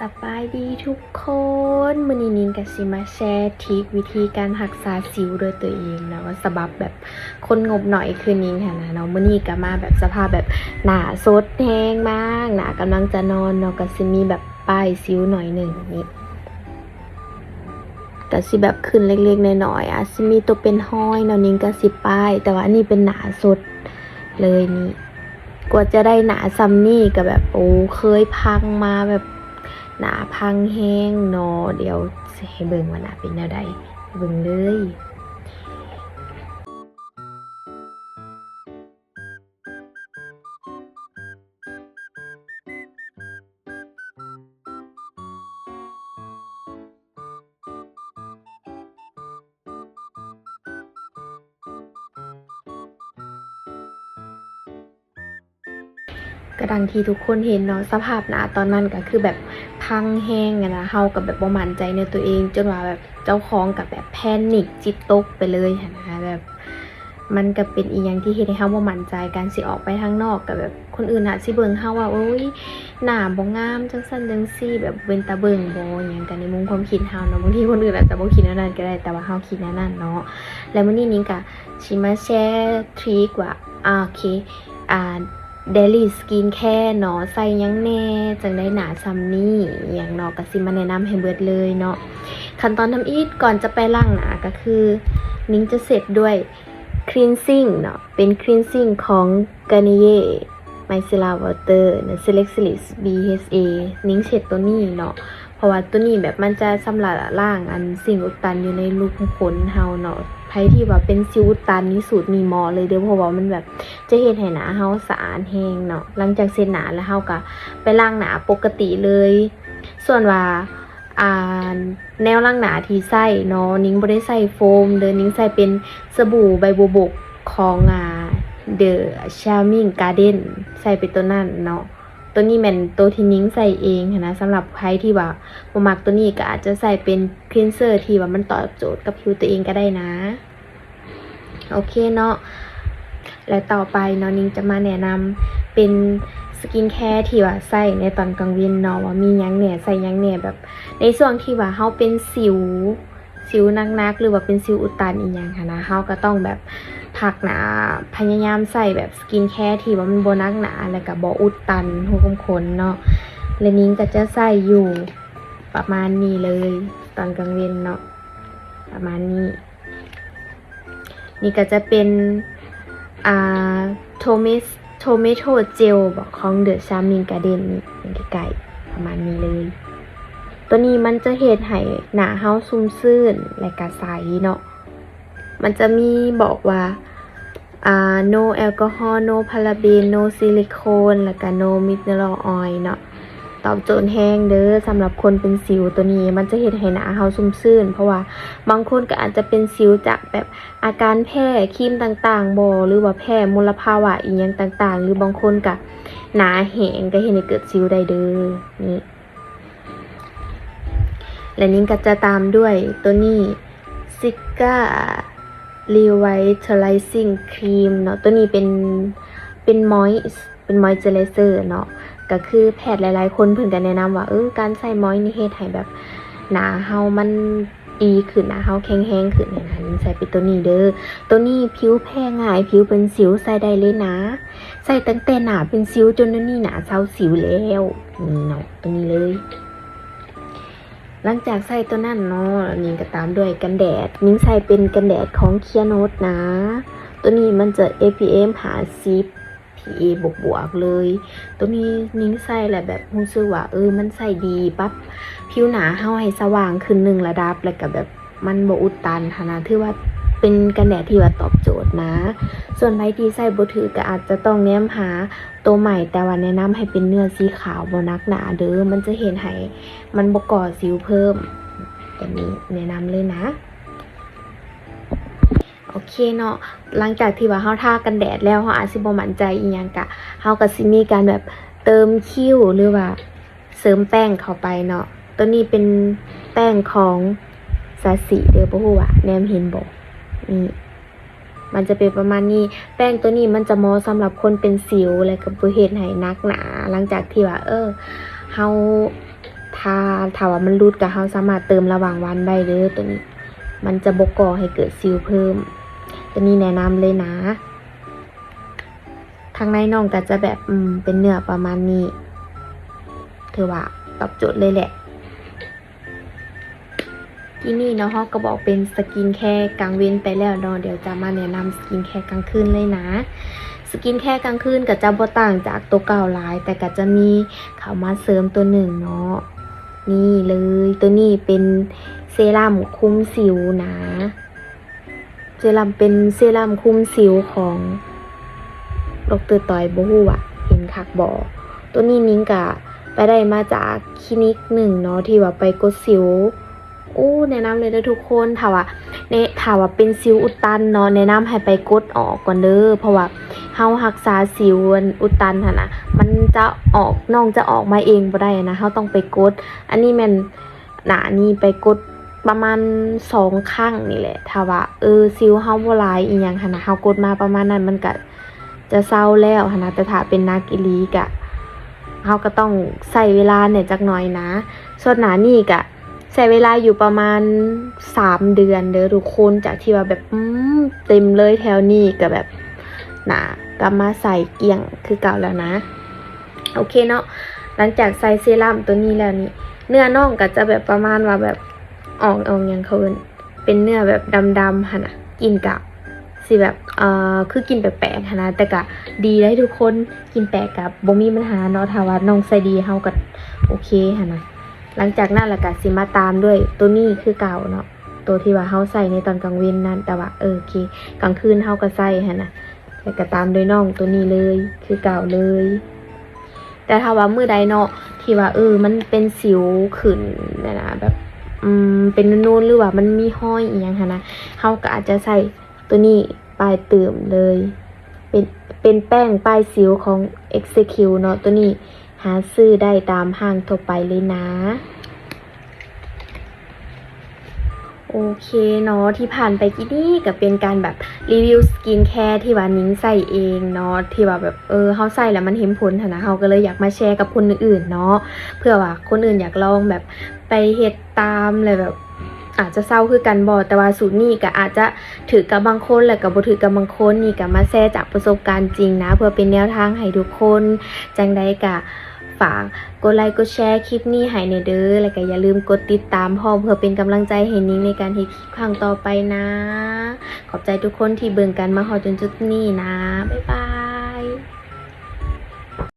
ສະບາຍດີທຸກຄົນ, ມື້ນີ້ນິງກະຊິມາແຊທຣິກວິທີການຮັກສາສິວດ້ວຍຕົວເອງເນາະ, ສະບັບແບບຄົນງົບໜ້ອຍຄືນິງຫັ້ນນະເນາະ. ມື້ນີ້ກະມາແບບສະພາບແບບໜ້າສົດແຮງມາກ, ໜ້າກຳລັງຈະນອນເນາະ, ກະຊິມີແບບປ້າຍສິວໜ້ອຍໜຶ່ງນີ້ ກະຊິແບບຂຶ້ນເລັກໆນ້ອຍໆ ອາດຊິມີໂຕເປັນຮອຍເນາະ, ນິງກະຊິປ້າຍ, ແຕ່ວ່າອັນນີ້ເປັນໜ້າສົດເລີຍນີ້. ກວ່າຈະໄດ້ໜ້າຊ່ຳນີ້ກະແບບ ໂອ້ ເຄີຍພັງມາແບບໜ້າພັງແຮງເນາະ. ດຽວຊິໃຫ້ເບິ່ງວ່າໜ້າເປັນແນວໃດ, ເບິ່ງເລີຍ. ກະດັ່ງທີ່ທຸກຄົນເຫັນເນາະ, ສະພາບໜ້າຕອນນັ້ນກະຄືແບບພັງແຮງຫັ້ນນະ, ເຮົາກະແບບບໍ່ໝັ້ນໃຈໃນຕົວເອງ ຈົນວ່າແບບເຈົ້າຂອງກະແບບແພນິກ ຈິດຕົກໄປເລີຍຫັ້ນນະ. ແບບ ມັນກະເປັນອີ່ຫຍັງທີ່ເຮັດໃຫ້ເຮົາບໍ່ໝັ້ນໃຈ ການຊິອອກໄປທາງນອກ ກະແບບຄົນອື່ນອາດຊິເບິ່ງເຮົາວ່າ ໂອ້ຍ ໜ້າບໍ່ງາມ ຈັ່ງຊັ້ນຈັ່ງຊີ້ ແບບເປັນຕາເບິ່ງບໍ່ ອີ່ຫຍັງກະໃນມຸມຄວາມຄິດເຮົາເນາະ. ບາງທີຄົນອື່ນອາດຈະບໍ່ຄິດແນວນັ້ນກະໄດ້ ແຕ່ວ່າເຮົາຄິດແນວນັ້ນເນາະ. ແລະມື້ນີ້ນິງກະຊິມາແຊທຣິກວ່າ ອາ ໂອເຄ ອາ ເດລີສະກິນແຄເນາະ, ໃສ່ຫຍັງແດ່ ຈັ່ງໄດ້ໜ້າຊ່ຳນີ້ ອີ່ຫຍັງເນາະ, ກະຊິມາແນະນຳໃຫ້ເບິດເລີຍເນາະ. ຂັ້ນຕອນທຳອິດ ກ່ອນຈະໄປລ້າງໜ້າ ກະຄືນິງຈະເຊັດດ້ວຍ ຄລີນຊິງເນາະ, ເປັນຄລີນຊິງຂອງ Garnier Micellar Water ເນາະ, Select Series ບີເອັດເອ. ນິງເຊັດໂຕນີ້ເນາະ ເພາະວ່າໂຕນີ້ແບບມັນຈະຊຳລະລ້າງອັນສິ່ງອຸດຕັນຢູ່ໃນຮູຂອງຂົນເຮົາເນາະ. ໃຜທີ່ວ່າເປັນສິວອຸດຕັນນີ້ ສູດນີ້ເໝາະເລີຍເດີ້ ເພາະວ່າມັນແບບຈະເຮັດໃຫ້ໜ້າເຮົາສະອາດແຮງເນາະ. ຫຼັງຈາກເຊັດໜ້າແລ້ວ ເຮົາກະໄປລ້າງໜ້າປົກກະຕິເລີຍ. ສ່ວນວ່າ ອ່າ ແນວລ້າງໜ້າທີ່ໃຊ້ເນາະ, ນິງບໍ່ໄດ້ໃຊ້ໂຟມເດີ້, ນິງໃຊ້ເປັນສະບູໃບບົວບົກຂອງ ອ່າ The Charming Garden ໃຊ້ເປັນໂຕນັ້ນເນາະ. ໂຕນີ້ແມ່ນໂຕທີ່ນິງໃຊ້ເອງຫັ້ນນະ. ສຳລັບໃຜທີ່ວ່າບໍ່ມັກໂຕນີ້ ກະອາດຈະໃຊ້ເປັນຄລີນເຊີທີ່ວ່າມັນຕອບໂຈດກັບຜິວໂຕເອງກະໄດ້ນະ. ໂອເຄເນາະ ແລະຕໍ່ໄປເນາະ ນິງຈະມາແນະນຳເປັນສະກິນແຄທີ່ວ່າໃຊ້ໃນຕອນກາງເວັນເນາະ ວ່າມີຫຍັງແດ່ ໃຊ້ຫຍັງແດ່. ແບບໃນຊ່ວງທີ່ວ່າເຮົາເປັນສິວ ສິວໜັກໆ ຫຼືວ່າເປັນສິວອຸດຕັນອີ່ຫຍັງຫັ້ນນະ ເຮົາກະຕ້ອງແບບພັກໜ້າ ພະຍາຍາມໃຊ້ແບບສະກິນແຄທີ່ວ່າມັນບໍ່ໜັກໜາ ແລະກະບໍ່ອຸດຕັນຮູຂອງຂົນເນາະ. ແລະນິງກະຈະໃຊ້ຢູ່ປະມານນີ້ເລີຍ ຕອນກາງເວັນເນາະ ປະມານນີ້. ນີ້ກະຈະເປັນ ອ່າ ໂທເມ ໂທເມໂທເຈວ ຂອງ The Charming Garden ນີ້ ໃກ້ໆ ປະມານນີ້ເລີຍ. ໂຕນີ້ມັນຈະເຮັດໃຫ້ໜ້າເຮົາຊຸ່ມຊື່ນ ແລະກະໃສເນາະ. ມັນຈະມີບອກວ່າ ອ່າ no alcohol, no paraben, no silicone ແລະກະ no mineral oil ເນາະ. ຕອບໂຈດແຮງເດີ້ ສຳລັບຄົນເປັນສິວ. ໂຕນີ້ມັນຈະເຮັດໃຫ້ໜ້າເຮົາຊຸ່ມຊື່ນ ເພາະວ່າບາງຄົນກະອາດຈະເປັນສິວຈາກແບບອາການແພ້ຄຣີມຕ່າງໆບໍ ຫຼືວ່າແພ້ມົນລະພາວະອີ່ຫຍັງຕ່າງໆ ຫຼືບາງຄົນກະໜ້າແຫ້ງ ກະເຮັດໃຫ້ເກີດສິວໄດ້ເດີ້ ນີ້. ແລະນິງກະຈະຕາມດ້ວຍໂຕນີ້ Cica Revitalizing Cream ເນາະ. ໂຕນີ້ເປັນ ເປັນ moist ເປັນ moisturizer ເນາະ. ກະຄືແພດຫຼາຍໆຄົນເພິ່ນກະແນະນຳວ່າ ເອີ ການໃຊ້ moist ນີ້ເຮັດໃຫ້ແບບໜ້າເຮົາມັນດີຂຶ້ນ ໜ້າເຮົາແຂງແຮງຂຶ້ນຫັ້ນນະ. ນິງໃຊ້ເປັນໂຕນີ້ເດີ້ ໂຕນີ້ຜິວແພ້ງ່າຍ ຜິວເປັນສິວໃຊ້ໄດ້ເລີຍນະ. ໃຊ້ຕັ້ງແຕ່ໜ້າເປັນສິວຈົນດຽວນີ້ໜ້າເຊົາສິວແລ້ວ ນີ້ເນາະ ໂຕນີ້ເລີຍ. ຫຼັງຈາກໃຊ້ໂຕນັ້ນເນາະ ແລ້ວນີ້ກະຕາມດ້ວຍກັນແດດ. ນິງໃຊ້ເປັນກັນແດດຂອງ Kiehl's ນະ. ໂຕນີ້ມັນຈະ SPF ຫ້າສິບ PA ບວກໆເລີຍ. ໂຕນີ້ນິງໃຊ້ແລ້ວແບບຮູ້ສຶກວ່າ ເອີ ມັນໃຊ້ດີ ປັບຜິວໜ້າເຮົາໃຫ້ສະຫວ່າງຂຶ້ນໜຶ່ງລະດັບ ແລ້ວກະແບບ ມັນບໍ່ອຸດຕັນຫັ້ນນະ, ຖືວ່າເປັນກັນແດດທີ່ວ່າຕອບໂຈດນະ. ສ່ວນໃຜທີ່ໃຊ້ບໍ່ຖືກກໍອາດຈະຕ້ອງແນມຫາໂຕໃໝ່, ແຕ່ວ່າແນະນຳໃຫ້ເປັນເນື້ອສີຂາວ ບໍ່ໜັກໜາເດີ້, ມັນຈະເຮັດໃຫ້ມັນບໍ່ກໍ່ສິວເພີ່ມ. ຕົວນີ້ແນະນຳເລີຍນະ. ໂອເຄເນາະ, ຫຼັງຈາກທີ່ວ່າເຮົາທາກັນແດດແລ້ວ, ເຮົາອາດຊິບໍ່ໝັ້ນໃຈອີ່ຫຍັງ, ກະ ເຮົາກໍຊິມີການແບບເຕີມຄິ້ວ ຫຼືວ່າ ເສີມແປ້ງເຂົ້າໄປເນາະ. ໂຕນີ້ເປັນແປ້ງຂອງຊາຊິເດີ້, ບໍ່ຮູ້ວ່າແນມເຫັນບໍ່. ນີ້ ມັນຈະເປັນປະມານນີ້. ແປ້ງໂຕນີ້ມັນຈະເໝາະສຳລັບຄົນເປັນສິວ ແລະກໍບໍ່ເຮັດໃຫ້ໜັກໜາ. ຫຼັງຈາກທີ່ວ່າ ເອີ ເຮົາ ຖ້າ ຖ້າວ່າມັນຫຼຸດກໍເຮົາສາມາດເຕີມລະຫວ່າງວັນໄດ້ເດີ ໂຕນີ້ ມັນຈະບໍ່ກໍ່ໃຫ້ເກີດສິວເພີ່ມ. ໂຕນີ້ແນະນຳເລີຍນະ. ທາງໃນນ້ອງກໍຈະແບບ ອືມ ເປັນເນື້ອປະມານນີ້ ຖືວ່າຕອບໂຈດເລີຍແຫຼະ. ທີນີ້ເນາະ ເຮົາກໍບອກເປັນສະກິນແຄກາງເວັນໄປແລ້ວເນາະ, ດຽວຈະມາແນະນຳສະກິນແຄກາງຄືນເລີຍນະ. ສະກິນແຄກາງຄືນກໍຈະບໍ່ຕ່າງຈາກໂຕເກົ່າຫຼາຍ, ແຕ່ກໍຈະມີເຂົ້າມາເສີມໂຕໜຶ່ງເນາະ. ນີ້ເລີຍ, ໂຕນີ້ເປັນເຊຣຳຄຸມສິວນະ. ເຊຣຳ ເປັນເຊຣຳຄຸມສິວຂອງດອກເຕີຕ້ອຍ, ບໍ່ຮູ້ວ່າເຫັນຄັກບໍ່. ໂຕນີ້ນິງກະໄປໄດ້ມາຈາກຄລີນິກໜຶ່ງເນາະ ທີ່ວ່າໄປກົດສິວ. ໂອ້ ແນະນຳເລີຍເດີທຸກຄົນ. ຖ້າວ່າ ເນ ຖ້າວ່າເປັນສິວອຸດຕັນເນາະ, ແນະນຳໃຫ້ໄປກົດອອກກ່ອນເດີ, ເພາະວ່າເຮົາຮັກສາສິວອັນອຸດຕັນຫັ້ນນະ ມັນຈະອອກ ນ້ອງຈະອອກມາເອງບໍ່ໄດ້ນະ, ເຮົາຕ້ອງໄປກົດ. ອັນນີ້ແມ່ນ ໜ້ານີ້ໄປກົດປະມານສອງຄັ້ງນີ້ແຫຼະ. ຖ້າວ່າ ເອີ ສິວເຮົາບໍ່ຫຼາຍອີ່ຫຍັງຫັ້ນນະ, ເຮົາກົດມາປະມານນັ້ນ ມັນກະຈະເຊົາແລ້ວຫັ້ນນະ. ແຕ່ຖ້າເປັນໜັກອີ່ຫຼີກະ ເຮົາກະຕ້ອງໃຊ້ເວລາແດ່ຈັກໜ້ອຍນະ. ສ່ວນໜ້ານີ້ກະໃຊ້ເວລາຢູ່ປະມານສາມເດືອນເດີທຸກຄົນ, ຈາກທີ່ວ່າແບບ ອືມ ເຕັມເລີຍແຖວນີ້ ກະແບບ ໜ້າກັບມາໃສ່ກ້ຽງຄືເກົ່າແລ້ວນະ. ໂອເຄເນາະ, ຫຼັງຈາກໃສ່ເຊຣຳໂຕນີ້ແລ້ວນີ້ ເນື້ອນ້ອງກໍຈະແບບປະມານວ່າແບບ ອອກ ອອກຫຍັງເຂົາເອີ້ນ ເປັນເນື້ອແບບດຳໆຫັ້ນນະ, ກິນກະຊິແບບ ເອີ ຄືກິນແປກໆຫັ້ນນະ, ແຕ່ກະດີໄດ໋ທຸກຄົນ, ກິນແປກກະບໍ່ມີບັນຫາເນາະ, ຖ້າວ່ານ້ອງໃສ່ດີເຮົາກະໂອເຄຫັ້ນນະ. ຫຼັງຈາກນັ້ນລະກະຊິມາຕາມດ້ວຍໂຕນີ້ຄືເກົ່າເນາະ, ໂຕທີ່ວ່າເຮົາໃສ່ໃນຕອນກາງເວັນນັ້ນ, ແຕ່ວ່າ ເອີ ໂອເຄ ກາງຄືນເຮົາກະໃສ່ຫັ້ນນະ. ແລ້ວກໍຕາມດ້ວຍນ້ອງໂຕນີ້ເລີຍ ຄືເກົ່າເລີຍ. ແຕ່ຖ້າວ່າມື້ໃດເນາະ ທີ່ວ່າ ເອີ ມັນເປັນສິວຂຶ້ນນະ ແບບ ອືມ ເປັນນູນໆ ຫຼືວ່າມັນມີຮອຍອີ່ຫຍັງຫັ້ນນະ, ເຮົາກໍອາດຈະໃສ່ໂຕນີ້ປ້າຍເຕີມເລີຍ, ເປັນ ເປັນແປ້ງປ້າຍສິວຂອງ ເອັກຊີຄິວ ເນາະ. ໂຕນີ້ຫາຊື້ໄດ້ຕາມຮ້ານທົ່ວໄປເລີຍນະ. ໂອເຄເນາະ, ທີ່ຜ່ານໄປກີ້ນີ້ກໍເປັນການແບບຣີວິວສະກິນແຄທີ່ວ່ານິງໃຊ້ເອງເນາະ, ທີ່ວ່າແບບ ເອີ ເຮົາໃຊ້ແລ້ວມັນເຫັນຜົນຫັ້ນນະ, ເຮົາກໍເລີຍຢາກມາແຊກັບຄົນອື່ນໆເນາະ, ເພື່ອວ່າຄົນອື່ນຢາກລອງແບບໄປເຮັດຕາມ ແລ້ວແບບອາດຈະເຊົາຄືກັນບໍ່. ແຕ່ວ່າສູດນີ້ກໍອາດຈະຖືກກັບບາງຄົນ ແລ້ວກໍບໍ່ຖືກກັບບາງຄົນ, ນີ້ກໍມາແຊຈາກປະສົບການຈິງນະ ເພື່ອເປັນແນວທາງໃຫ້ທຸກຄົນ. ຈັ່ງໃດກໍ ຝາກກົດໄລກົດແຊຄລິບນີ້ໃຫ້ແດ່ເດີ, ແລ້ວກໍຢ່າລືມກົດຕິດຕາມພ້ອມ ເພື່ອເປັນກຳລັງໃຈໃຫ້ນິງໃນການເຮັດຄລິບຄັ້ງຕໍ່ໄປນະ. ຂອບໃຈທຸກຄົນທີ່ເບິ່ງກັນມາຮອດຈົນຈຸດນີ້ນະ. ບາຍບາຍ.